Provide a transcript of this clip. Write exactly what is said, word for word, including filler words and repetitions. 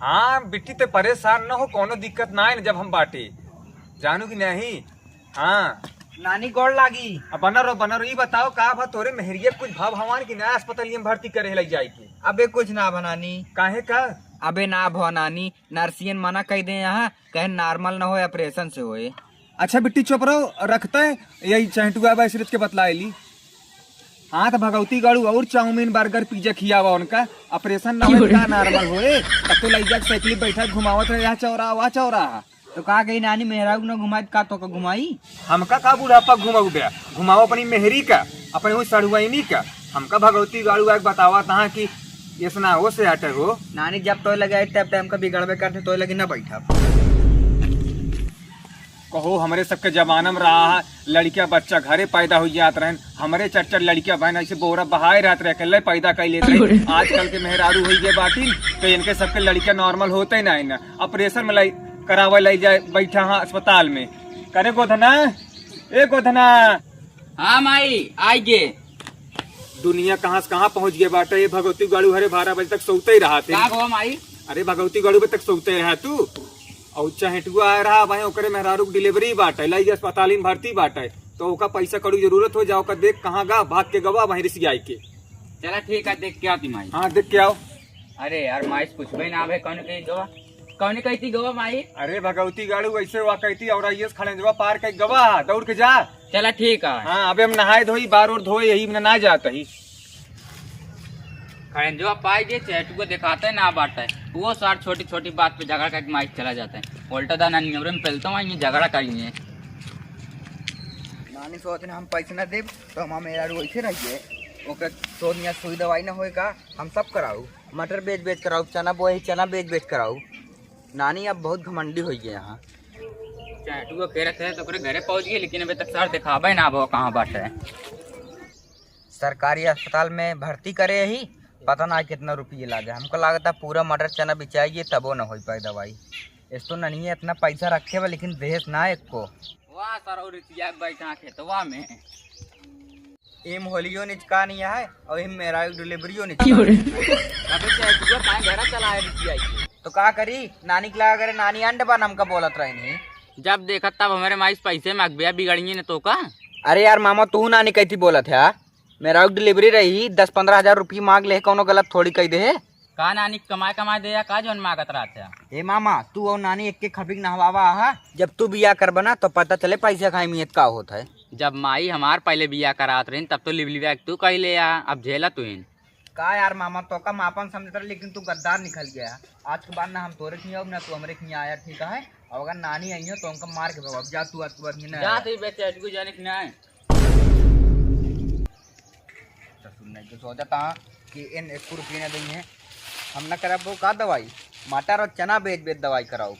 हाँ बिट्टी, ते परेशान न हो, कौनो दिक्कत ना है न, जब हम बाटे, जानू कि नहीं? हाँ। नानी गोड़ लागी। अब बना रहो, बना रहो, ई बताओ का भा तोरे मेहरिया कुछ भा भवान कि ना अस्पताल में भर्ती करे लग जाए के? अबे कुछ ना भा नानी। काहे का? अबे ना भा नानी, नर्सियन मना कह दे यहाँ, कहे normal न होए, operation से होए। अच्छा बिट्टी चुप रहो, रखते हैं, यही चहटुआ बा, सिरत के बतलाए ली। हाँ, तो भगवती गाड़ू और चाउमीन, बर्गर, पिज्जा खियावा उनका, operation ना होए, का normal होए, तब तो लइका के साइकिल बैठा घुमावत रहे, यहाँ चौराहा, वहाँ चौराहा। तो का गई नानी, मेहरारू न घुमाई, का तो का घुमाई? हमका का बुढ़ापा घुमाऊ बे, घुमाओ अपनी मेहरी का, अपने हुई सड़ुआइनी का। हमका भगवती गाड़ू आके बतावा तहाँ कि ऐसना हो से हटे हो। नानी जब तोय लगे आई, तब तब हमका बिगड़बे करते, तोय लगे न बैठा। कहो, हमरे सबके जमाना में रहा है, लड़किया बच्चा घरे पैदा हो जात रहन, हमरे चार चार लड़किया बहन ऐसे बोरा बहाए रहत रहे, अकेले पैदा कर लेत रहे। आजकल के मेहरारू हो गए बाटिन, तो इनके सबके लड़किया normal होते ही ना, ना operation में लाई, करावे लाई जाए, बैठा हाँ अस्पताल में। करे गोधना, ए गोधना। हाँ माई, आई गे। दुनिया कहाँ से कहाँ पहुँच गए बाटे, ये भगवती गाड़ू हरे बारह बजे तक सोते ही रहा थे। का हुआ माई? अरे भगवती गाड़ू बजे तक सोते रहा तू, और चहेटुआ आ रहा भाई, ओकरे मेहरारू के delivery बाटे, लाई अस्पताल में भर्ती बाटे, तो ओका पैसा कौड़ी जरूरत हो जाओ, ओका देख कहाँ गा, भाग के गवा वहीं रिसियाई के। चला ठीक है, देख के आती माई। हाँ, देख के आओ। अरे यार, माई से पूछबे ना भाई, कौन कही गवा, कौन कहती गवा माई? अरे भगवती गाड़ू, ऐसे हुआ कहती और आइए खड़े जवा पार कही गवा, दौड़ के जा। चला ठीक है। हाँ, अबे हम नहाए धोई, बार और धोए, यही में ना जाता ही। खड़ंजवा पाई जे चेटू को दिखाते ना बाटे, वो सार छोटी छोटी बात पे झगड़ा करके माइक चला जाता है। उल्टा दाना नियमरे में पेलता हूँ, ये झगड़ा करिए। नानी सोचने हम पैसे ना देब, तो हम मेहरारू वैसे रहिए। ओकर सोनिया सुई दवाई ना होए का, हम सब कराऊ। मटर बेच बेच कराऊ, चना बोए, चना बेच बेच कराऊ। नानी अब बहुत घमंडी हो गई यहाँ। चेटू को कह रहे थे तो ओकरे घरे पहुँच गए, लेकिन अबे तक सार दिखाबे ना वो कहाँ बाटे। सरकारी अस्पताल में भर्ती करे ही, पता ना कितना रुपये लागे। हमको लागता पूरा मटर चना बिचाइए तबो न होई पाए दवाई। इस तो ननिये इतना पैसा रखे बा, लेकिन देहेस ना एको। वाह सर, और रिसिया बैठा खेतवा में। एम होलियो निचका नहीं है और एम मेरा डिलीवरियो निचका नहीं है। अबे चेटुआ काहे घरा चला है रिसिया के? तो का करी, नानी के लगा करे, नानी अंड बन हमका बोलत रहे नहीं। जब देखत तब हमारे माई से पैसे मांगबे, बिगड़िए न तो का? अरे यार मामा, तू नानी कैसी बोलत है? मेरा डिलीवरी रही, दस पन्द्रह हजार रुपये मांग ले, कौनो गलत थोड़ी कह दे है। का नानी कमाए कमाए दे या का जौन मांगत रहत है? ए मामा, तू और नानी एक के खपिक नहवावा आहा। जब तू बियाह करबा ना तो पता चले पैसा खाए मियत का होत है। जब माई हमार पहले बियाह करात रही तब तो लिबलिबा के तू कह ले आ, अब झेला तू इन। का यार मामा, तो का मापन समझत रहे, लेकिन तू गद्दार निकल गया। आज के बाद ना हम तोरे खिया ना तू हमरे खिया आया, ठीक है? अब अगर नानी आई हो तो उनका मार के भगाओ। अब जा तू, आज के बाद नहीं जा आया। तू बेटे, अटकू जाने की ना है। ससुर नहीं तो सोचता कि इन एक रुपये ना देंगे, हम ना करब वो का दवाई, मटर और चना बेच बेच दवाई कराओ।